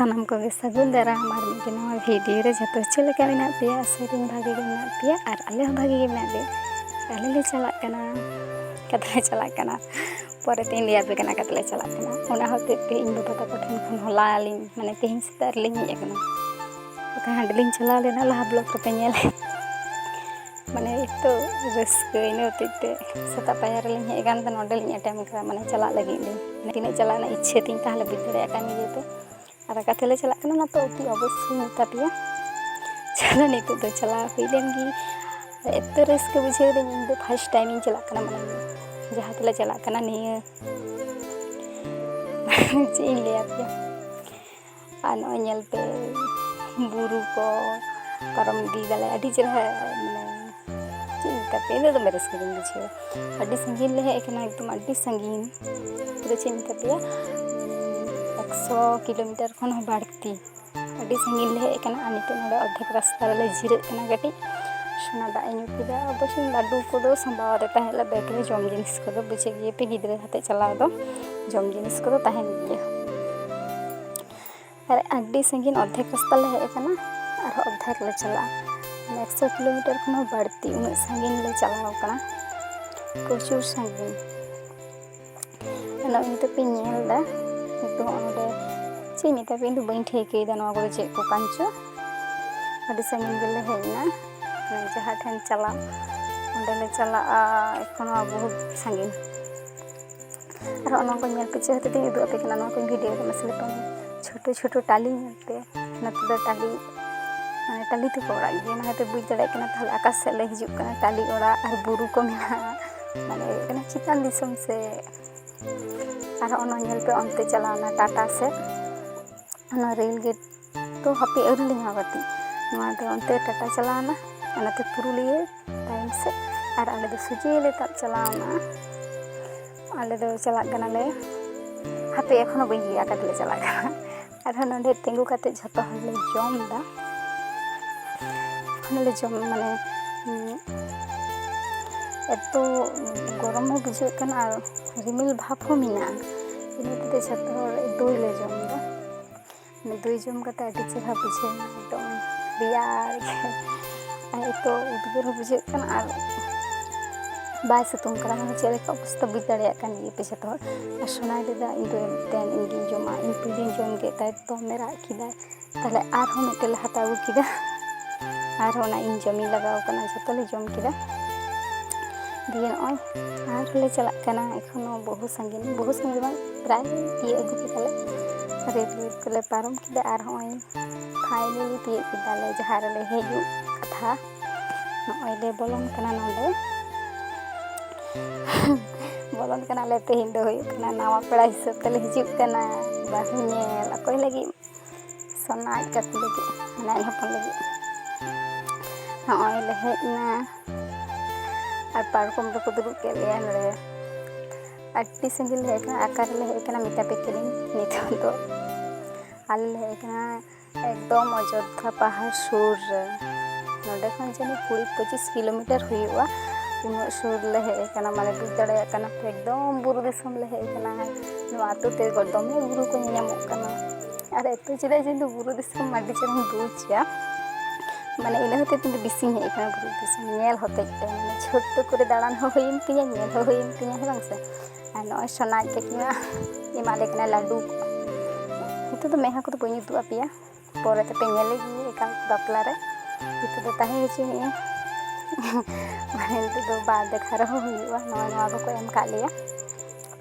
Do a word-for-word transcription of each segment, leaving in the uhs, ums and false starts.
ᱥᱟᱱᱟᱢ ᱠᱚᱜᱮ ᱥᱟᱹᱜᱩᱱ ᱫᱟᱨᱟᱢ ᱟᱨ ᱢᱤᱫᱴᱮᱱ ᱱᱟᱣᱟ ᱵᱷᱤᱰᱤᱭᱳ ᱨᱮ᱾ ᱡᱚᱛᱚ ᱪᱮᱫ ᱞᱮᱠᱟ ᱢᱮᱱᱟᱜ ᱯᱮᱭᱟ? ᱟᱥᱟ ᱠᱚᱨᱮ ᱵᱷᱟᱜᱮ ᱜᱮ ᱢᱮᱱᱟᱜ ᱯᱮᱭᱟ ᱟᱨ ᱟᱞᱮ ᱦᱚᱸ ᱵᱷᱟᱜᱮ ᱜᱮ ᱢᱮᱱᱟᱜ ᱞᱮᱭᱟ᱾ ᱟᱞᱮ ᱞᱮ ᱪᱟᱞᱟᱜ ᱠᱟᱱᱟ, ᱚᱠᱟᱛᱮᱞᱮ ᱪᱟᱞᱟᱜ ᱠᱟᱱᱟ ᱯᱚᱨᱮ ᱛᱮᱧ ᱞᱟᱹᱭ ᱟᱯᱮ ᱠᱟᱱᱟ, ᱚᱠᱟᱛᱮᱞᱮ ᱪᱟᱞᱟᱜ ᱠᱟᱱᱟ᱾ ᱚᱱᱟ ᱦᱚᱛᱮᱡ ᱛᱮ ᱤᱧ ᱵᱟᱵᱟ ᱛᱟᱠᱚ ᱴᱷᱮᱱ ᱠᱷᱚᱱ ᱦᱚᱞᱟ ᱞᱤᱧ, ᱢᱟᱱᱮ ᱛᱮᱦᱮᱧ ᱥᱮᱛᱟᱜ ᱨᱮᱞᱤᱧ ᱦᱮᱡ ᱟᱠᱟᱱᱟ᱾ ᱵᱟᱠᱷᱟᱱ ᱦᱟᱸᱰᱮ ᱞᱤᱧ ᱪᱟᱞᱟᱣ ᱞᱮᱱᱟ ᱞᱟᱦᱟ ᱵᱞᱚᱜ ᱨᱮᱯᱮ ᱧᱮᱞ᱾ ᱢᱟᱱᱮ ᱮᱛᱚ ᱨᱟᱹᱥᱠᱟᱹ, ᱤᱱᱟᱹ ᱦᱚᱛᱮᱡ ᱛᱮ ᱥᱮᱛᱟᱜ ᱯᱟᱭᱟᱨ ᱨᱮᱞᱤᱧ ᱦᱮᱡ ᱟᱠᱟᱱ ᱛᱟᱦᱮᱱᱟ, ᱚᱸᱰᱮᱞᱤᱧ ᱟᱴᱮᱢ ᱠᱟᱫᱟ, ᱢᱟᱱᱮ ᱪᱟᱞᱟᱜ ᱞᱟᱹᱜᱤᱫ ᱞᱤᱧ, ᱢᱟᱱᱮ ᱛᱤᱱᱟᱹᱜ ᱪᱟᱞᱟᱜ ᱨᱮᱱᱟᱜ ᱤᱪᱪᱷᱟᱹ ᱛᱤᱧ ᱛᱟᱦᱞᱮ ᱵᱩᱡᱽ ᱫᱟᱲᱮᱭᱟᱜ ᱠᱟᱱ ᱜᱮᱭᱟ ᱯᱮ᱾ ᱟᱨ ᱚᱠᱟ ᱛᱮᱞᱮ ᱪᱟᱞᱟᱜ ᱠᱟᱱᱟ ᱚᱱᱟ ᱛᱚ ᱚᱛᱤ ᱚᱵᱚᱥᱥᱳᱭ ᱢᱮᱛᱟ ᱯᱮᱭᱟ᱾ ᱪᱚᱞᱚ ᱱᱤᱛᱚᱜ ᱫᱚ ᱪᱟᱞᱟᱣ ᱦᱩᱭ ᱞᱮᱱ ᱜᱮ᱾ ᱟᱨ ᱮᱛᱚ ᱨᱟᱹᱥᱠᱟᱹ ᱵᱩᱡᱷᱟᱹᱣ ᱫᱟᱹᱧ, ᱤᱧ ᱫᱚ ᱯᱷᱟᱥᱴ ᱴᱟᱭᱤᱢ ᱤᱧ ᱪᱟᱞᱟᱜ ᱠᱟᱱᱟ, ᱢᱟᱱᱮ ᱡᱟᱦᱟᱸ ᱛᱮᱞᱮ ᱪᱟᱞᱟᱜ ᱠᱟᱱᱟ ᱱᱤᱭᱟᱹ᱾ ᱪᱮᱫ ᱤᱧ ᱞᱟᱹᱭ ᱟᱯᱮᱭᱟ? ᱟᱨ ᱱᱚᱜᱼᱚᱭ ᱧᱮᱞ ᱯᱮ, ᱵᱩᱨᱩ ᱠᱚ ᱯᱟᱨᱚᱢ ᱤᱫᱤᱭ ᱫᱟᱞᱮ, ᱟᱹᱰᱤ ᱪᱮᱦᱨᱟ, ᱢᱟᱱᱮ ᱪᱮᱫ ᱤᱧ ᱢᱮᱛᱟ ᱯᱮᱭᱟ, ᱤᱧ ᱫᱚ ᱫᱚᱢᱮ ᱨᱟᱹᱥᱠᱟᱹ ᱜᱤᱧ ᱵᱩᱡᱷᱟᱹᱣᱟ᱾ ᱟᱹᱰᱤ ᱥᱟᱺᱜᱤᱧ ᱞᱮ ᱦᱮᱡ ᱟᱠᱟᱱᱟ, ᱮᱠᱫᱚᱢ ᱟᱹᱰᱤ ᱥᱟᱺᱜᱤᱧ᱾ ᱯᱩᱨᱟᱹ ᱪᱮᱫ ᱤᱧ ᱢᱮᱛᱟ ᱯᱮᱭᱟ, ᱮᱠᱥᱚ ᱠᱤᱞᱳᱢᱤᱴᱟᱨ ᱠᱷᱚᱱ ᱦᱚᱸ ᱵᱟᱹᱲᱛᱤ᱾ ᱟᱹᱰᱤ ᱥᱟᱺᱜᱤᱧ ᱞᱮ ᱦᱮᱡ ᱟᱠᱟᱱᱟ ᱟᱨ ᱱᱤᱛᱚᱜ ᱱᱚᱰᱮ ᱚᱨᱫᱷᱮᱠ ᱨᱟᱥᱛᱟ ᱨᱮᱞᱮ ᱡᱤᱨᱟᱹᱜ ᱠᱟᱱᱟ᱾ ᱠᱟᱹᱴᱤᱡ ᱥᱚᱱᱟ ᱫᱟᱜ ᱤᱧ ᱧᱩ ᱠᱮᱫᱟ᱾ ᱚᱵᱚᱥᱥᱳᱭ ᱞᱟᱹᱰᱩ ᱠᱚᱫᱚ ᱥᱟᱢᱵᱟᱣ ᱨᱮ ᱛᱟᱦᱮᱸ ᱞᱮ ᱵᱮᱜᱽ ᱨᱮ, ᱡᱚᱢ ᱡᱤᱱᱤᱥ ᱠᱚᱫᱚ ᱵᱩᱡᱷᱟᱹᱣ ᱜᱮᱭᱟ ᱯᱮ, ᱜᱤᱫᱽᱨᱟᱹ ᱟᱛᱮᱫ ᱪᱟᱞᱟᱣ ᱫᱚ ᱡᱚᱢ ᱡᱤᱱᱤᱥ ᱠᱚᱫᱚ ᱛᱟᱦᱮᱱ ᱜᱮᱭᱟ᱾ ᱟᱨ ᱟᱹᱰᱤ ᱥᱟᱺᱜᱤᱧ ᱚᱨᱫᱷᱮᱠ ᱨᱟᱥᱛᱟ ᱞᱮ ᱦᱮᱡ ᱟᱠᱟᱱᱟ, ᱟᱨᱦᱚᱸ ᱚᱨᱫᱷᱮᱠ ᱞᱮ ᱪᱟᱞᱟᱜᱼᱟ᱾ ᱮᱠᱥᱚ ᱠᱤᱞᱳᱢᱤᱴᱟᱨ ᱠᱷᱚᱱ ᱦᱚᱸ ᱵᱟᱹᱲᱛᱤ, ᱩᱱᱟᱹᱜ ᱥᱟᱺᱜᱤᱧ ᱞᱮ ᱪᱟᱞᱟᱣ ᱟᱠᱟᱱᱟ, ᱯᱨᱚᱪᱩᱨ ᱥᱟᱺᱜᱤᱧ᱾ ᱱᱚᱜᱼᱚᱭ ᱱᱤᱛᱚᱜ ᱯᱮ ᱧᱮᱞ ᱮᱫᱟ, ᱱᱤᱛᱚᱜ ᱱᱚᱰᱮ ᱪᱮᱫ ᱤᱧ ᱢᱮᱛᱟ ᱯᱮ, ᱤᱧ ᱫᱚ ᱵᱟᱹᱧ ᱴᱷᱟᱹᱣᱠᱟᱹᱭᱮᱫᱟ ᱱᱚᱣᱟ ᱠᱚᱫᱚ ᱪᱮᱫ ᱠᱚ ᱠᱟᱱ ᱪᱚ᱾ ᱟᱹᱰᱤ ᱥᱟᱺᱜᱤᱧ ᱜᱮᱞᱮ ᱦᱮᱡ ᱮᱱᱟ, ᱢᱟᱱᱮ ᱡᱟᱦᱟᱸ ᱴᱷᱮᱱ ᱪᱟᱞᱟᱜ ᱚᱸᱰᱮ ᱞᱮ ᱪᱟᱞᱟᱜᱼᱟ, ᱮᱠᱷᱚᱱ ᱦᱚᱸ ᱵᱚᱦᱩᱛ ᱥᱟᱺᱜᱤᱧ᱾ ᱟᱨ ᱱᱚᱣᱟ ᱠᱚ ᱧᱮᱞ ᱯᱮ, ᱪᱮᱫ ᱦᱚᱛᱮᱡ ᱛᱮᱧ ᱩᱫᱩᱜ ᱟᱯᱮ ᱠᱟᱱᱟ, ᱱᱚᱣᱟ ᱠᱚᱧ ᱵᱷᱤᱰᱤᱭᱳ ᱨᱮ ᱢᱟᱥᱮ ᱞᱮ ᱯᱟᱨᱚᱢ᱾ ᱪᱷᱳᱴᱳ ᱪᱷᱳᱴᱳ ᱴᱟᱹᱞᱤ ᱧᱮᱞ ᱯᱮ, ᱱᱚᱛᱮ ᱫᱚ ᱴᱟᱹᱞᱤ, ᱢᱟᱱᱮ ᱴᱟᱹᱞᱤ ᱛᱮᱠᱚ ᱚᱲᱟᱜ ᱜᱮᱭᱟ, ᱚᱱᱟ ᱠᱷᱟᱹᱛᱤᱨ ᱵᱩᱡᱽ ᱫᱟᱲᱮᱭᱟᱜ ᱠᱟᱱᱟ ᱛᱟᱦᱞᱮ ᱚᱠᱟ ᱥᱮᱫ ᱞᱮ ᱦᱤᱡᱩᱜ ᱠᱟᱱᱟ, ᱴᱟᱹᱞᱤ ᱚᱲᱟᱜ ᱟᱨ ᱵᱩᱨᱩ ᱠᱚ ᱢᱮᱱᱟᱜᱼᱟ, ᱢᱟᱱᱮ ᱦᱩᱭᱩᱜ ᱠᱟᱱᱟ ᱪᱮᱛᱟᱱ ᱫᱤᱥᱚᱢ ᱥᱮᱫ᱾ ᱟᱨ ᱚᱱᱟ ᱧᱮᱞ ᱯᱮ ᱚᱱᱛᱮ ᱪᱟᱞᱟᱣᱱᱟ ᱴᱟᱴᱟ ᱥᱮᱫ, ᱚᱱᱟ ᱨᱮᱞ ᱜᱮᱴ ᱛᱚ ᱦᱟᱯᱮ ᱟᱹᱣᱨᱤ ᱞᱮ ᱧᱟᱢᱟ ᱠᱟᱹᱴᱤᱡ᱾ ᱱᱚᱣᱟ ᱫᱚ ᱚᱱᱛᱮ ᱴᱟᱴᱟ ᱪᱟᱞᱟᱣᱱᱟ, ᱚᱱᱟᱛᱮ ᱯᱩᱨᱩᱞᱤᱭᱟᱹ ᱛᱟᱭᱚᱢ ᱥᱮᱫ, ᱟᱨ ᱟᱞᱮ ᱫᱚ ᱥᱚᱡᱷᱮ ᱞᱮ ᱛᱟᱵ ᱪᱟᱞᱟᱣᱱᱟ᱾ ᱟᱞᱮ ᱫᱚ ᱪᱟᱞᱟᱜ ᱠᱟᱱᱟᱞᱮ, ᱦᱟᱯᱮ ᱮᱠᱷᱚᱱᱳ ᱵᱟᱹᱧ ᱞᱟᱹᱭᱟ ᱚᱠᱟ ᱛᱮᱞᱮ ᱪᱟᱞᱟᱜ ᱠᱟᱱᱟ᱾ ᱟᱨᱦᱚᱸ ᱱᱚᱰᱮ ᱛᱤᱸᱜᱩ ᱠᱟᱛᱮ ᱡᱷᱚᱛᱚ ᱦᱚᱲ ᱞᱮ ᱡᱚᱢ ᱮᱫᱟ᱾ ᱚᱱᱟ ᱞᱮ ᱡᱚᱢ, ᱢᱟᱱᱮ, ᱩᱸ, ᱮᱛᱚ ᱜᱚᱨᱚᱢ ᱦᱚᱸ ᱵᱩᱡᱷᱟᱹᱜ ᱠᱟᱱᱟ ᱟᱨ ᱨᱤᱢᱤᱞ ᱵᱷᱟᱵᱽ ᱦᱚᱸ ᱢᱮᱱᱟᱜᱼᱟ᱾ ᱤᱱᱟᱹ ᱛᱮ ᱡᱷᱚᱛᱚ ᱦᱚᱲ ᱫᱳᱭ ᱞᱮ ᱡᱚᱢ ᱮᱫᱟ᱾ ᱫᱚᱭ ᱡᱚᱢ ᱠᱟᱛᱮ ᱟᱹᱰᱤ ᱪᱮᱦᱨᱟ ᱵᱩᱡᱷᱟᱹᱣ ᱮᱱᱟ, ᱮᱠᱫᱚᱢ ᱨᱮᱭᱟᱲ ᱜᱮ᱾ ᱟᱨ ᱱᱤᱛᱚᱜ ᱩᱫᱽᱜᱟᱹᱨ ᱦᱚᱸ ᱵᱩᱡᱷᱟᱹᱜ ᱠᱟᱱᱟ ᱟᱨ ᱵᱟᱭ ᱥᱤᱛᱩᱝ ᱠᱟᱱᱟ, ᱢᱟᱱᱮ ᱪᱮᱫ ᱞᱮᱠᱟ ᱚᱵᱚᱥᱛᱟ ᱵᱩᱡᱽ ᱫᱟᱲᱮᱭᱟᱜ ᱠᱟᱱ ᱜᱮᱭᱟ ᱯᱮ ᱡᱚᱛᱚ ᱦᱚᱲ᱾ ᱟᱨ ᱥᱚᱱᱟᱭ ᱞᱟᱹᱭᱫᱟ, "ᱤᱧ ᱫᱚ ᱢᱤᱫᱴᱮᱱ ᱤᱧ ᱜᱤᱧ ᱡᱚᱢᱟ, ᱤᱧ ᱯᱩᱭᱞᱩᱧ ᱡᱚᱢ ᱠᱮᱫ ᱛᱟᱭ ᱛᱚ ᱢᱮᱨᱟᱜ ᱠᱮᱫᱟᱭ, ᱛᱟᱦᱞᱮ ᱟᱨᱦᱚᱸ ᱢᱤᱫᱴᱮᱱ ᱞᱮ ᱦᱟᱛᱟᱣ ᱟᱹᱜᱩ ᱠᱮᱫᱟ, ᱟᱨᱦᱚᱸ ᱚᱱᱟ ᱤᱧ ᱡᱚᱢᱤᱧ ᱞᱟᱜᱟᱣ ᱠᱟᱱᱟ", ᱡᱚᱛᱚ ᱞᱮ ᱡᱚᱢ ᱠᱮᱫᱟ᱾ ᱫᱤᱭᱮ ᱱᱚᱜᱼᱚᱭ ᱟᱨᱦᱚᱸ ᱞᱮ ᱪᱟᱞᱟᱜ ᱠᱟᱱᱟ, ᱮᱠᱷᱚᱱᱳ ᱵᱚᱦᱩ ᱥᱟᱺᱜᱤᱧ, ᱵᱚᱦᱩ ᱥᱟᱺᱜᱤᱧ ᱫᱚ ᱵᱟᱝ, ᱯᱨᱟᱭ ᱛᱤᱭᱟᱹᱜ ᱟᱹᱜᱩ ᱠᱮᱫᱟᱞᱮ, ᱨᱮᱞ ᱨᱮᱞ ᱠᱚᱞᱮ ᱯᱟᱨᱚᱢ ᱠᱮᱫᱟ᱾ ᱟᱨ ᱦᱚᱸᱜᱼᱚᱭ finally ᱛᱤᱭᱟᱹᱜ ᱠᱮᱫᱟᱞᱮ ᱡᱟᱦᱟᱸ ᱨᱮᱞᱮ ᱦᱤᱡᱩᱜ ᱠᱟᱛᱷᱟ᱾ ᱱᱚᱜᱼᱚᱭ ᱞᱮ ᱵᱚᱞᱚᱱ ᱠᱟᱱᱟ ᱱᱚᱰᱮ᱾ ᱵᱚᱞᱚᱱ ᱠᱟᱱᱟᱞᱮ, ᱛᱮᱦᱮᱧ ᱫᱚ ᱦᱩᱭᱩᱜ ᱠᱟᱱᱟ ᱱᱟᱣᱟ ᱯᱮᱲᱟ ᱦᱤᱥᱟᱹᱵ ᱛᱮᱞᱮ ᱦᱤᱡᱩᱜ ᱠᱟᱱᱟ ᱵᱟᱹᱦᱩ ᱧᱮᱞ᱾ ᱚᱠᱚᱭ ᱞᱟᱹᱜᱤᱫ? ᱥᱚᱱᱟ ᱟᱡ ᱠᱟᱠᱩ ᱞᱟᱹᱜᱤᱫ, ᱢᱟᱱᱮ ᱟᱡ ᱦᱚᱯᱚᱱ ᱞᱟᱹᱜᱤᱫ᱾ ᱱᱚᱜᱼᱚᱭ ᱞᱮ ᱦᱮᱡ ᱮᱱᱟ ᱟᱨ ᱯᱟᱨᱠᱚᱢ ᱨᱮᱠᱚ ᱫᱩᱲᱩᱵ ᱠᱮᱫ ᱞᱮᱭᱟ ᱱᱚᱰᱮ᱾ ᱟᱹᱰᱤ ᱥᱟᱺᱜᱤᱧ ᱞᱮ ᱦᱮᱡ ᱟᱠᱟᱱᱟ, ᱚᱠᱟ ᱨᱮᱞᱮ ᱦᱮᱡ ᱟᱠᱟᱱᱟ ᱢᱮᱛᱟ ᱯᱮ ᱠᱟᱹᱱᱟᱹᱧ᱾ ᱱᱤᱛᱚᱜ ᱫᱚ ᱟᱞᱮ ᱞᱮ ᱦᱮᱡ ᱟᱠᱟᱱᱟ ᱮᱠᱫᱚᱢ ᱚᱡᱳᱫᱽᱫᱷᱟ ᱯᱟᱦᱟᱲ ᱥᱩᱨ ᱨᱮ᱾ ᱱᱚᱰᱮ ᱠᱷᱚᱱ ᱡᱟᱹᱱᱤᱡ ᱠᱩᱲᱤ ᱯᱚᱸᱪᱤᱥ ᱠᱤᱞᱳᱢᱤᱴᱟᱨ ᱦᱩᱭᱩᱜᱼᱟ᱾ ᱩᱱᱟᱹᱜ ᱥᱩᱨ ᱞᱮ ᱦᱮᱡ ᱟᱠᱟᱱᱟ, ᱢᱟᱱᱮ ᱵᱩᱡᱽ ᱫᱟᱲᱮᱭᱟᱜ ᱠᱟᱱᱟ ᱯᱮ, ᱮᱠᱫᱚᱢ ᱵᱩᱨᱩ ᱫᱤᱥᱚᱢ ᱞᱮ ᱦᱮᱡ ᱟᱠᱟᱱᱟ᱾ ᱱᱚᱣᱟ ᱟᱹᱛᱩ ᱛᱮ ᱫᱚᱢᱮ ᱵᱩᱨᱩ ᱠᱚ ᱧᱮᱧᱟᱢᱚᱜ ᱠᱟᱱᱟ᱾ ᱟᱨ ᱟᱹᱛᱩ ᱪᱮᱫᱟᱜ ᱡᱮ ᱤᱧ ᱫᱚ ᱵᱩᱨᱩ ᱫᱤᱥᱚᱢ ᱟᱹᱰᱤ ᱪᱮᱦᱨᱟᱧ ᱵᱩᱡᱽ ᱜᱮᱭᱟ, ᱢᱟᱱᱮ ᱤᱱᱟᱹ ᱦᱚᱛᱮᱡ ᱛᱮ ᱤᱧ ᱫᱚ ᱵᱮᱥᱤᱧ ᱦᱮᱡ ᱟᱠᱟᱱᱟ ᱵᱩᱨᱩ ᱫᱤᱥᱚᱢ ᱧᱮᱞ ᱦᱚᱛᱮᱡ ᱛᱮ, ᱢᱟᱱᱮ ᱪᱷᱳᱴᱳ ᱠᱚᱨᱮ ᱫᱟᱬᱟᱱ ᱦᱚᱸ ᱦᱩᱭᱮᱱ ᱛᱤᱧᱟᱹ, ᱧᱮᱞ ᱦᱚᱸ ᱦᱩᱭᱮᱱ ᱛᱤᱧᱟᱹ, ᱦᱮᱸ ᱵᱟᱝ ᱥᱮ? ᱟᱨ ᱱᱚᱜᱼᱚᱭ ᱥᱚᱱᱟ ᱟᱡ ᱠᱟᱹᱠᱤ ᱢᱟ ᱮᱢᱟᱫ ᱞᱮ ᱠᱟᱱᱟ ᱞᱟᱹᱰᱩ᱾ ᱱᱤᱛᱚᱜ ᱫᱚ ᱢᱮᱫᱦᱟ ᱠᱚᱫᱚ ᱵᱟᱹᱧ ᱩᱫᱩᱜ ᱟᱯᱮᱭᱟ, ᱯᱚᱨᱮ ᱛᱮᱯᱮ ᱧᱮᱞᱮ ᱜᱮ ᱮᱠᱟᱞ ᱵᱟᱯᱞᱟ ᱨᱮ᱾ ᱱᱤᱛᱚᱜ ᱫᱚ ᱛᱟᱦᱮᱸ ᱦᱚᱪᱚᱭᱮᱫᱼᱟ᱾ ᱢᱟᱱᱮ ᱱᱤᱛᱚᱜ ᱫᱚ ᱵᱟᱭ ᱫᱮᱠᱷᱟ ᱨᱮᱦᱚᱸ ᱦᱩᱭᱩᱜᱼᱟ, ᱱᱚᱜᱼᱚᱭ ᱱᱚᱣᱟ ᱠᱚᱠᱚ ᱮᱢ ᱠᱟᱜ ᱞᱮᱭᱟ᱾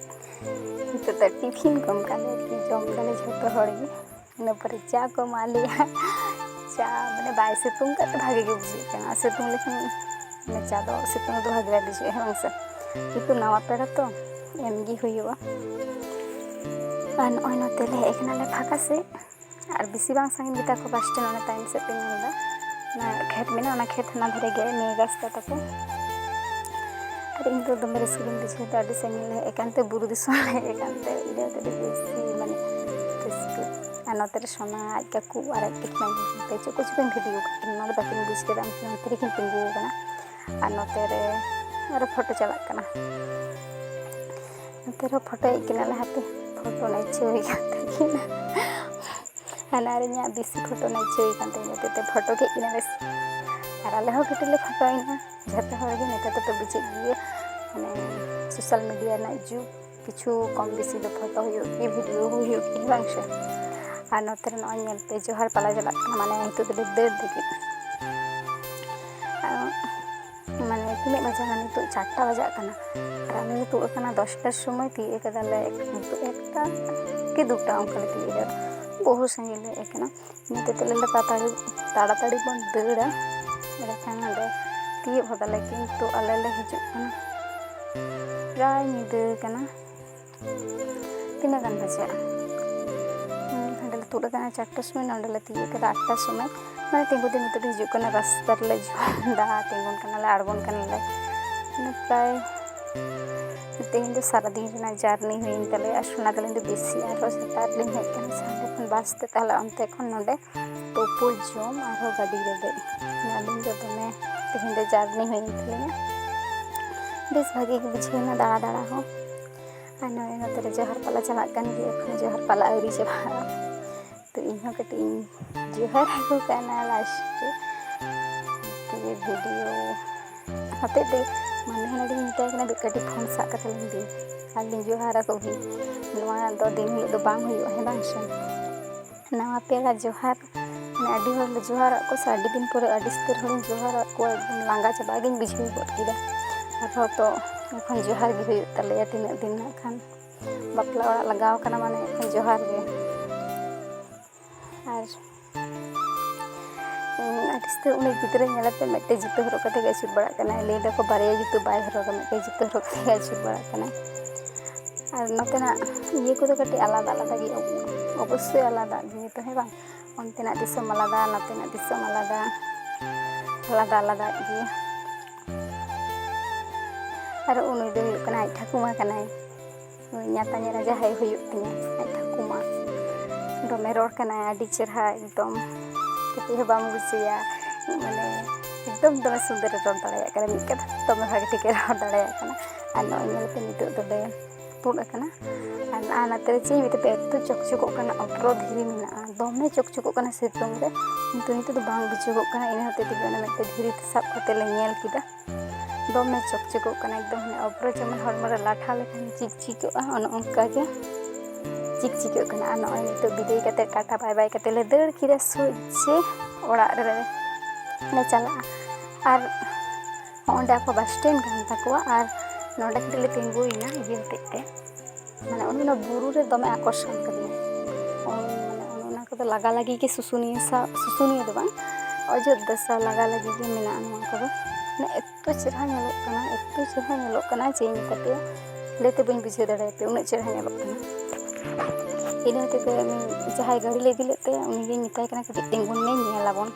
ᱱᱤᱛᱚᱜ ᱫᱚ ᱴᱤᱯᱷᱤᱱ ᱠᱚ ᱮᱢ ᱠᱟᱜ ᱞᱮᱭᱟ, ᱡᱚᱢ ᱫᱟᱞᱮ ᱡᱷᱚᱛᱚ ᱦᱚᱲ ᱜᱮ᱾ ᱤᱱᱟᱹ ᱯᱚᱨᱮ ᱪᱟ ᱠᱚ ᱮᱢᱟᱜ ᱞᱮᱭᱟ᱾ ᱪᱟ ᱢᱟᱱᱮ ᱵᱟᱭ ᱥᱤᱛᱩᱝ ᱠᱟᱜ ᱛᱮ ᱵᱷᱟᱜᱮ ᱜᱮ ᱵᱩᱡᱷᱟᱹᱜ ᱠᱟᱱᱟ, ᱟᱨ ᱥᱤᱛᱩᱝ ᱞᱮᱠᱷᱟᱱ ᱢᱟᱱᱮ ᱪᱟ ᱫᱚ ᱥᱤᱛᱩᱝ ᱨᱮᱫᱚ ᱵᱷᱟᱜᱮ ᱵᱟᱭ ᱵᱩᱡᱷᱟᱹᱜᱼᱟ, ᱦᱮᱸ ᱵᱟᱝ ᱥᱮ? ᱠᱤᱱᱛᱩ ᱱᱟᱣᱟ ᱯᱮᱲᱟ ᱛᱚ ᱮᱢ ᱜᱮ ᱦᱩᱭᱩᱜᱼᱟ᱾ ᱟᱨ ᱱᱚᱜᱼᱚᱭ ᱱᱚᱛᱮ ᱞᱮ ᱦᱮᱡ ᱠᱟᱱᱟᱞᱮ ᱯᱷᱟᱸᱠᱟ ᱥᱮᱫ, ᱟᱨ ᱵᱮᱥᱤ ᱵᱟᱝ ᱥᱟᱺᱜᱤᱧ ᱜᱮᱛᱟ ᱠᱚ ᱵᱟᱥ ᱥᱴᱮᱱᱰ, ᱚᱱᱟ ᱛᱟᱭᱚᱢ ᱥᱮᱫ ᱯᱮ ᱧᱮᱞ ᱮᱫᱟ ᱚᱱᱟ ᱠᱷᱮᱛ ᱢᱮᱱᱟᱜᱼᱟ, ᱚᱱᱟ ᱠᱷᱮᱛ ᱦᱟᱱᱟ ᱫᱷᱟᱨᱮ ᱜᱮ ᱢᱮᱭ ᱜᱟᱥᱛᱟ ᱛᱟᱠᱚ᱾ ᱟᱨ ᱤᱧ ᱫᱚ ᱫᱚᱢᱮ ᱨᱟᱹᱥᱠᱟᱹ ᱜᱤᱧ ᱵᱩᱡᱷᱟᱹᱣ ᱮᱫᱟ, ᱟᱹᱰᱤ ᱥᱟᱺᱜᱤᱧ ᱞᱮ ᱦᱮᱡ ᱟᱠᱟᱱ ᱛᱮ, ᱵᱩᱨᱩ ᱫᱤᱥᱚᱢ ᱞᱮ ᱦᱮᱡ ᱟᱠᱟᱱ ᱛᱮ ᱤᱱᱟᱹ ᱛᱮ ᱟᱹᱰᱤ ᱵᱮᱥᱤ ᱢᱟᱱᱮ ᱨᱟᱹᱥᱠᱟᱹ᱾ ᱟᱨ ᱱᱚᱛᱮ ᱨᱮ ᱥᱚᱱᱟ ᱟᱡ ᱠᱟᱠᱩ ᱟᱨ ᱟᱡ ᱛᱟᱹᱠᱤᱱ ᱪᱮᱫ ᱠᱚ ᱪᱚ ᱠᱤᱱ ᱵᱷᱤᱰᱤᱭᱳ ᱠᱟᱜ ᱠᱤᱱ, ᱚᱱᱟ ᱫᱚ ᱵᱟᱹᱠᱤᱱ ᱵᱩᱡᱽ ᱠᱮᱫᱟ, ᱩᱱᱠᱤᱱ ᱦᱟᱱᱛᱮ ᱨᱮᱠᱤᱱ ᱛᱤᱸᱜᱩ ᱟᱠᱟᱱᱟ᱾ ᱟᱨ ᱱᱚᱛᱮ ᱨᱮ ᱟᱨᱚ ᱯᱷᱳᱴᱳ ᱪᱟᱞᱟᱜ ᱠᱟᱱᱟ, ᱱᱚᱛᱮ ᱨᱮᱦᱚᱸ ᱯᱷᱳᱴᱳᱭᱮᱫ ᱠᱤᱱᱟᱞᱮ, ᱦᱟᱯᱮ ᱯᱷᱳᱴᱳ ᱨᱮᱱᱟᱜ ᱤᱪᱪᱷᱟᱹ ᱦᱩᱭ ᱠᱟᱱ ᱛᱟᱹᱠᱤᱱᱟ᱾ ᱟᱨ ᱤᱧᱟᱹᱜ ᱵᱮᱥᱤ ᱯᱷᱳᱴᱳ ᱱᱟᱜ ᱤᱪᱪᱷᱟᱹ ᱦᱩᱭ ᱠᱟᱱ ᱛᱤᱧᱟᱹ, ᱚᱱᱟᱛᱮ ᱯᱷᱳᱴᱳ ᱠᱮᱫ ᱠᱤᱱᱟᱞᱮ᱾ ᱟᱨ ᱟᱞᱮ ᱦᱚᱸ ᱠᱟᱹᱴᱤᱡ ᱞᱮ ᱯᱷᱳᱴᱳᱭᱮᱱᱟ᱾ ᱡᱷᱚᱛᱚ ᱦᱚᱲ ᱜᱮ ᱱᱮᱛᱟᱨ ᱫᱚᱯᱮ ᱵᱩᱡᱮᱫ ᱜᱮᱭᱟ, ᱢᱟᱱᱮ ᱥᱳᱥᱟᱞ ᱢᱤᱰᱤᱭᱟ ᱨᱮᱱᱟᱜ ᱡᱩᱜᱽ, ᱠᱤᱪᱷᱩ ᱠᱚᱢ ᱵᱮᱥᱤ ᱫᱚ ᱯᱷᱳᱴᱳ ᱦᱩᱭᱩᱜ ᱜᱮ, ᱵᱷᱤᱰᱤᱭᱳ ᱦᱚᱸ ᱦᱩᱭᱩᱜ ᱜᱮ, ᱵᱟᱝ ᱥᱮ? ᱟᱨ ᱱᱚᱛᱮ ᱨᱮ ᱱᱚᱜᱼᱚᱭ ᱧᱮᱞ ᱯᱮ, ᱡᱚᱦᱟᱨ ᱯᱟᱞᱟ ᱪᱟᱞᱟᱜ ᱠᱟᱱᱟ, ᱢᱟᱱᱮ ᱱᱤᱛᱚᱜ ᱫᱚᱞᱮ ᱫᱟᱹᱲ ᱞᱟᱹᱜᱤᱫ᱾ ᱟᱨ ᱢᱟᱱᱮ ᱛᱤᱱᱟᱹᱜ ᱵᱟᱡᱟᱜ ᱠᱟᱱᱟ ᱱᱤᱛᱚᱜ? ᱪᱟᱨᱴᱟ ᱵᱟᱡᱟᱜ ᱠᱟᱱᱟ᱾ ᱟᱨ ᱟᱞᱮ ᱞᱮ ᱛᱩᱫ ᱟᱠᱟᱱᱟ ᱫᱚᱥᱴᱟᱨ ᱥᱚᱢᱚᱭ, ᱛᱤᱭᱳᱜ ᱠᱟᱫᱟᱞᱮ ᱱᱤᱛᱚᱜ ᱮᱠᱴᱟ ᱠᱤ ᱫᱩᱴᱟ ᱚᱱᱠᱟ ᱞᱮ ᱛᱤᱭᱳᱜ ᱠᱟᱫᱟ᱾ ᱵᱚᱦᱩ ᱥᱟᱺᱜᱤᱧ ᱞᱮ ᱦᱮᱡ ᱟᱠᱟᱱᱟ᱾ ᱤᱱᱟᱹ ᱛᱮ ᱞᱟᱹᱭ ᱫᱟ ᱛᱟᱲᱟᱛᱟᱲᱤ, ᱛᱟᱲᱟᱛᱟᱲᱤ ᱵᱚᱱ ᱫᱟᱹᱲᱟ, ᱮᱸᱰᱮᱠᱷᱟᱱ ᱱᱚᱰᱮ ᱛᱤᱭᱳᱜ ᱦᱚᱫᱟᱞᱮ, ᱠᱤᱱᱛᱩ ᱟᱞᱮ ᱞᱮ ᱦᱤᱡᱩᱜ ᱠᱟᱱᱟ ᱯᱨᱟᱭ ᱧᱤᱫᱟᱹ ᱠᱟᱱᱟ᱾ ᱛᱤᱱᱟᱹᱜ ᱜᱟᱱ ᱵᱟᱡᱟᱜᱼᱟ? ᱦᱩᱸ, ᱦᱟᱸᱰᱮ ᱞᱮ ᱛᱩᱫ ᱟᱠᱟᱱᱟ ᱪᱟᱨᱴᱟ ᱥᱚᱢᱚᱭ, ᱱᱚᱰᱮ ᱞᱮ ᱛᱤᱭᱳᱜ ᱠᱟᱫᱟ ᱟᱴᱴᱟ ᱥᱚᱢᱚᱭ᱾ ᱢᱟᱱᱮ ᱛᱤᱸᱜᱩ ᱛᱤᱸᱜᱩ ᱛᱮᱞᱮ ᱦᱤᱡᱩᱜ ᱠᱟᱱᱟ, ᱨᱟᱥᱛᱟ ᱨᱮᱞᱮ ᱡᱚᱢ ᱮᱫᱟ, ᱛᱤᱸᱜᱩᱱ ᱠᱟᱱᱟᱞᱮ, ᱟᱬᱜᱚᱱ ᱠᱟᱱᱟᱞᱮ᱾ ᱢᱟᱱᱮ ᱯᱨᱟᱭ ᱛᱮᱦᱮᱧ ᱫᱚ ᱥᱟᱨᱟᱫᱤᱱ ᱨᱮᱱᱟᱜ ᱡᱟᱨᱱᱤ ᱦᱩᱭᱮᱱ ᱛᱟᱞᱮᱭᱟ᱾ ᱟᱨ ᱥᱳᱱᱟ ᱛᱟᱹᱞᱤᱧ ᱫᱚ ᱵᱮᱥᱤ ᱟᱨᱦᱚᱸ ᱥᱮᱛᱟᱜ ᱨᱮᱞᱤᱧ ᱦᱮᱡ ᱠᱟᱱᱟ ᱥᱮ ᱦᱟᱸᱰᱮ ᱠᱷᱚᱱ ᱵᱟᱥ ᱛᱮ, ᱛᱟᱦᱞᱮ ᱚᱱᱛᱮ ᱠᱷᱚᱱ ᱱᱚᱰᱮ ᱛᱩᱯᱩ, ᱡᱚᱢ, ᱟᱨᱦᱚᱸ ᱜᱟᱹᱰᱤ ᱨᱮ ᱫᱮᱡ᱾ ᱟᱹᱞᱤᱧ ᱫᱚ ᱫᱚᱢᱮ ᱛᱮᱦᱮᱧ ᱫᱚ ᱡᱟᱨᱱᱤ ᱦᱩᱭᱮᱱ ᱛᱟᱹᱞᱤᱧᱟ᱾ ᱵᱮᱥ ᱵᱷᱟᱜᱮ ᱜᱮ ᱵᱩᱡᱷᱟᱹᱣ ᱮᱱᱟ ᱫᱟᱬᱟ ᱫᱟᱬᱟ ᱦᱚᱸ᱾ ᱟᱨ ᱱᱚᱜᱼᱚᱭ ᱱᱚᱛᱮ ᱨᱮ ᱡᱚᱦᱟᱨ ᱯᱟᱞᱟ ᱪᱟᱞᱟᱜ ᱠᱟᱱ ᱜᱮᱭᱟ, ᱮᱠᱷᱚᱱ ᱡᱚᱦᱟᱨ ᱯᱟᱞᱟ ᱟᱹᱣᱨᱤ ᱪᱟᱵᱟᱜᱼᱟ᱾ ᱛᱚ ᱤᱧ ᱦᱚᱸ ᱠᱟᱹᱴᱤᱡ ᱤᱧ ᱡᱚᱦᱟᱨ ᱟᱠᱚ ᱠᱟᱱᱟ ᱞᱟᱥᱴ ᱨᱮ᱾ ᱛᱚᱵᱮ ᱵᱷᱤᱰᱤᱭᱳ ᱦᱚᱛᱮᱡ ᱛᱮ ᱢᱟᱢᱤ ᱦᱚᱸ ᱱᱚᱰᱮᱧ ᱢᱮᱛᱟᱭ ᱠᱟᱱᱟ, "ᱠᱟᱹᱴᱤᱡ ᱯᱷᱳᱱ ᱥᱟᱵ ᱠᱟᱛᱮ ᱞᱤᱧ ᱫᱩᱧ ᱟᱨ ᱞᱤᱧ ᱡᱚᱦᱟᱨ ᱟᱠᱚ ᱜᱮ, ᱱᱚᱣᱟ ᱫᱚ ᱫᱤᱱ ᱦᱤᱞᱳᱜ ᱫᱚ ᱵᱟᱝ ᱦᱩᱭᱩᱜᱼᱟ, ᱦᱮᱸ ᱵᱟᱝ ᱥᱮ?" ᱱᱟᱣᱟ ᱯᱮᱲᱟ ᱡᱚᱦᱟᱨ, ᱢᱟᱱᱮ ᱟᱹᱰᱤ ᱦᱚᱲ ᱞᱮ ᱡᱚᱦᱟᱨᱟᱜ ᱠᱚᱣᱟ ᱥᱮ, ᱟᱹᱰᱤ ᱫᱤᱱ ᱯᱚᱨᱮ ᱟᱹᱰᱤ ᱩᱥᱛᱟᱹᱨ ᱦᱚᱲᱤᱧ ᱡᱚᱦᱟᱨᱟᱜ ᱠᱚᱣᱟ, ᱮᱠᱫᱚᱢ ᱞᱟᱸᱜᱟ ᱪᱟᱵᱟ ᱜᱤᱧ ᱵᱩᱡᱷᱟᱹᱣ ᱜᱚᱫ ᱠᱮᱫᱟ᱾ ᱟᱨᱦᱚᱸ ᱛᱚ ᱮᱠᱷᱚᱱ ᱡᱚᱦᱟᱨ ᱜᱮ ᱦᱩᱭᱩᱜ ᱛᱟᱞᱮᱭᱟ ᱛᱤᱱᱟᱹᱜ ᱫᱤᱱ ᱱᱟᱜ ᱠᱷᱟᱱ᱾ ᱵᱟᱯᱞᱟ ᱚᱲᱟᱜ ᱞᱟᱜᱟᱣ ᱠᱟᱱᱟ, ᱢᱟᱱᱮ ᱮᱠᱷᱚᱱ ᱡᱚᱦᱟᱨ ᱜᱮ᱾ ᱟᱨ ᱩᱸ, ᱟᱹᱰᱤ ᱩᱥᱛᱟᱹᱨ ᱩᱱᱤ ᱜᱤᱫᱽᱨᱟᱹ ᱧᱮᱞᱮ ᱯᱮ, ᱢᱤᱫᱴᱮᱡ ᱡᱩᱛᱟᱹ ᱦᱚᱨᱚᱜ ᱠᱟᱛᱮ ᱜᱮ ᱟᱹᱪᱩᱨ ᱵᱟᱲᱟᱜ ᱠᱟᱱᱟᱭ᱾ ᱞᱟᱹᱭ ᱫᱟᱠᱚ ᱵᱟᱨᱭᱟ ᱡᱩᱛᱟᱹ ᱵᱟᱭ ᱦᱚᱨᱚᱜᱟ, ᱢᱤᱫᱴᱮᱡ ᱡᱩᱛᱟᱹ ᱦᱚᱨᱚᱜ ᱠᱟᱛᱮ ᱜᱮ ᱟᱹᱪᱩᱨ ᱵᱟᱲᱟᱜ ᱠᱟᱱᱟᱭ᱾ ᱟᱨ ᱱᱚᱛᱮᱱᱟᱜ ᱤᱭᱟᱹ ᱠᱚᱫᱚ ᱠᱟᱹᱴᱤᱡ ᱟᱞᱟᱫᱟ ᱟᱞᱟᱫᱟ ᱜᱮᱭᱟ, ᱚᱵᱚᱥᱥᱳᱭ ᱟᱞᱟᱫᱟ ᱜᱮᱭᱟ ᱛᱚ, ᱦᱮᱸ ᱵᱟᱝ? ᱚᱱᱛᱮᱱᱟᱜ ᱫᱤᱥᱚᱢ ᱟᱞᱟᱫᱟ, ᱱᱚᱛᱮᱱᱟᱜ ᱫᱤᱥᱚᱢ ᱟᱞᱟᱫᱟ, ᱟᱞᱟᱫᱟ ᱟᱞᱟᱫᱟ ᱜᱮᱭᱟ᱾ ᱟᱨ ᱩᱱᱤ ᱫᱚ ᱦᱩᱭᱩᱜ ᱠᱟᱱᱟ ᱟᱡ ᱴᱷᱟᱹᱠᱩᱢᱟ ᱠᱟᱱᱟᱭ᱾ ᱱᱩᱭ ᱧᱟᱛᱟᱧ ᱮᱨᱟ ᱡᱟᱦᱟᱸᱭ ᱦᱩᱭᱩᱜ ᱛᱤᱧᱟᱹ, ᱟᱡ ᱴᱷᱟᱹᱠᱩᱢᱟ᱾ ᱫᱚᱢᱮ ᱨᱚᱲ ᱠᱟᱱᱟᱭ ᱟᱹᱰᱤ ᱪᱮᱨᱦᱟ, ᱮᱠᱫᱚᱢ ᱠᱟᱹᱴᱤᱡ ᱦᱚᱸ ᱵᱟᱢ ᱵᱩᱡᱷᱟᱹᱣᱟ, ᱢᱟᱱᱮ ᱮᱠᱫᱚᱢ ᱫᱚᱢᱮ ᱥᱩᱱᱫᱚᱨᱮ ᱨᱚᱲ ᱫᱟᱲᱮᱭᱟᱜ ᱠᱟᱱᱟ, ᱢᱤᱫ ᱠᱟᱛᱷᱟ ᱫᱚᱢᱮ ᱵᱷᱟᱜᱮ ᱴᱷᱤᱠᱮ ᱨᱚᱲ ᱫᱟᱲᱮᱭᱟᱜ ᱠᱟᱱᱟ᱾ ᱟᱨ ᱱᱚᱜᱼᱚᱭ ᱧᱮᱞ ᱯᱮ, ᱱᱤᱛᱚᱜ ᱫᱚᱞᱮ ᱛᱩᱫ ᱟᱠᱟᱱᱟ᱾ ᱟᱨ ᱱᱚᱜᱼᱚᱭ ᱱᱚᱛᱮ ᱨᱮ ᱪᱮᱫ ᱤᱧ ᱢᱮᱛᱟ ᱯᱮᱭᱟ, ᱮᱛᱚ ᱪᱚᱠᱪᱚᱠᱚᱜ ᱠᱟᱱᱟ, ᱚᱯᱨᱚ ᱫᱷᱤᱨᱤ ᱢᱮᱱᱟᱜᱼᱟ, ᱫᱚᱢᱮ ᱪᱚᱠᱪᱚᱠᱚᱜ ᱠᱟᱱᱟ ᱥᱤᱛᱩᱝ ᱨᱮ, ᱠᱤᱱᱛᱩ ᱱᱤᱛᱚᱜ ᱫᱚ ᱵᱟᱝ ᱵᱩᱡᱷᱟᱹᱜᱚᱜ ᱠᱟᱱᱟ᱾ ᱤᱱᱟᱹ ᱦᱚᱛᱮᱡ ᱛᱮᱜᱮ ᱚᱱᱟ ᱢᱤᱫᱴᱮᱱ ᱫᱷᱤᱨᱤ ᱛᱮ ᱥᱟᱵ ᱠᱟᱛᱮ ᱞᱮ ᱧᱮᱞ ᱠᱮᱫᱟ᱾ ᱫᱚᱢᱮ ᱪᱚᱠᱪᱚᱠᱚᱜ ᱠᱟᱱᱟ ᱮᱠᱫᱚᱢ, ᱢᱟᱱᱮ ᱚᱯᱨᱚ ᱡᱮᱢᱚᱱ ᱦᱚᱲᱢᱚ ᱨᱮ ᱞᱟᱴᱷᱟ ᱞᱮᱠᱷᱟᱱ ᱪᱤᱠᱪᱤᱠᱚᱜᱼᱟ, ᱚᱱᱮ ᱚᱱᱠᱟ ᱜᱮ ᱪᱤᱠᱪᱤᱠᱚᱜ ᱠᱟᱱᱟ᱾ ᱟᱨ ᱱᱚᱜᱼᱚᱭ ᱱᱤᱛᱚᱜ ᱵᱤᱫᱟᱹᱭ ᱠᱟᱛᱮ ᱴᱟᱴᱟ ᱵᱟᱭ ᱵᱟᱭ ᱠᱟᱛᱮ ᱞᱮ ᱫᱟᱹᱲ ᱠᱮᱫᱟ ᱥᱚᱡᱷᱮ ᱚᱲᱟᱜ ᱨᱮ ᱞᱮ ᱪᱟᱞᱟᱜᱼᱟ᱾ ᱟᱨ ᱚᱸᱰᱮ ᱟᱠᱚ ᱵᱟᱥ ᱥᱴᱮᱱᱰ ᱠᱟᱱ ᱛᱟᱠᱚᱣᱟ, ᱟᱨ ᱱᱚᱸᱰᱮ ᱠᱟᱹᱴᱤᱡ ᱞᱮ ᱛᱤᱸᱜᱩᱭᱮᱱᱟ ᱤᱭᱟᱹ ᱦᱚᱛᱮᱡ ᱛᱮ, ᱢᱟᱱᱮ ᱚᱱᱮ ᱚᱱᱟ ᱵᱩᱨᱩ ᱨᱮ ᱫᱚᱢᱮ ᱟᱠᱚᱨᱥᱚᱱ ᱠᱟᱫᱤᱧᱟ᱾ ᱚᱱ-, ᱢᱟᱱᱮ ᱚᱱᱮ ᱚᱱᱟ ᱠᱚᱫᱚ ᱞᱟᱜᱟ ᱞᱟᱹᱜᱤᱫ ᱜᱮ ᱥᱩᱥᱩᱱᱤᱭᱟᱹ ᱥᱟᱶ, ᱥᱩᱥᱩᱱᱤᱭᱟᱹ ᱫᱚ ᱵᱟᱝ, ᱚᱡᱳᱫᱽᱫᱷᱟ ᱥᱟᱶ ᱞᱟᱜᱟ ᱞᱟᱹᱜᱤᱫ ᱜᱮ ᱢᱮᱱᱟᱜᱼᱟ ᱱᱚᱣᱟ ᱠᱚᱫᱚ᱾ ᱢᱟᱱᱮ ᱮᱛᱚ ᱪᱮᱦᱨᱟ ᱧᱮᱞᱚᱜ ᱠᱟᱱᱟ, ᱮᱛᱚ ᱪᱮᱦᱨᱟ ᱧᱮᱞᱚᱜ ᱠᱟᱱᱟ, ᱪᱮᱫ ᱤᱧ ᱢᱮᱛᱟ ᱯᱮᱭᱟ, ᱞᱟᱹᱭᱛᱮ ᱵᱟᱹᱧ ᱵᱩᱡᱷᱟᱹᱣ ᱫᱟᱲᱮᱭᱟᱯᱮᱭᱟ, ᱩᱱᱟᱹᱜ ᱪᱮᱦᱨᱟ ᱧᱮᱞᱚᱜ ᱠᱟᱱᱟ᱾ ᱤᱱᱟᱹ ᱦᱚᱛᱮᱡ ᱛᱮ ᱩᱱᱤ ᱡᱟᱦᱟᱸᱭ ᱜᱟᱹᱰᱤ ᱞᱮ ᱤᱫᱤ ᱞᱮᱫ ᱛᱟᱭᱟ, ᱩᱱᱤᱜᱮᱧ ᱢᱮᱛᱟᱭ ᱠᱟᱱᱟ, "ᱠᱟᱹᱴᱤᱡ ᱛᱤᱸᱜᱩᱱ ᱢᱮ, ᱧᱮᱞ ᱟᱵᱚᱱ,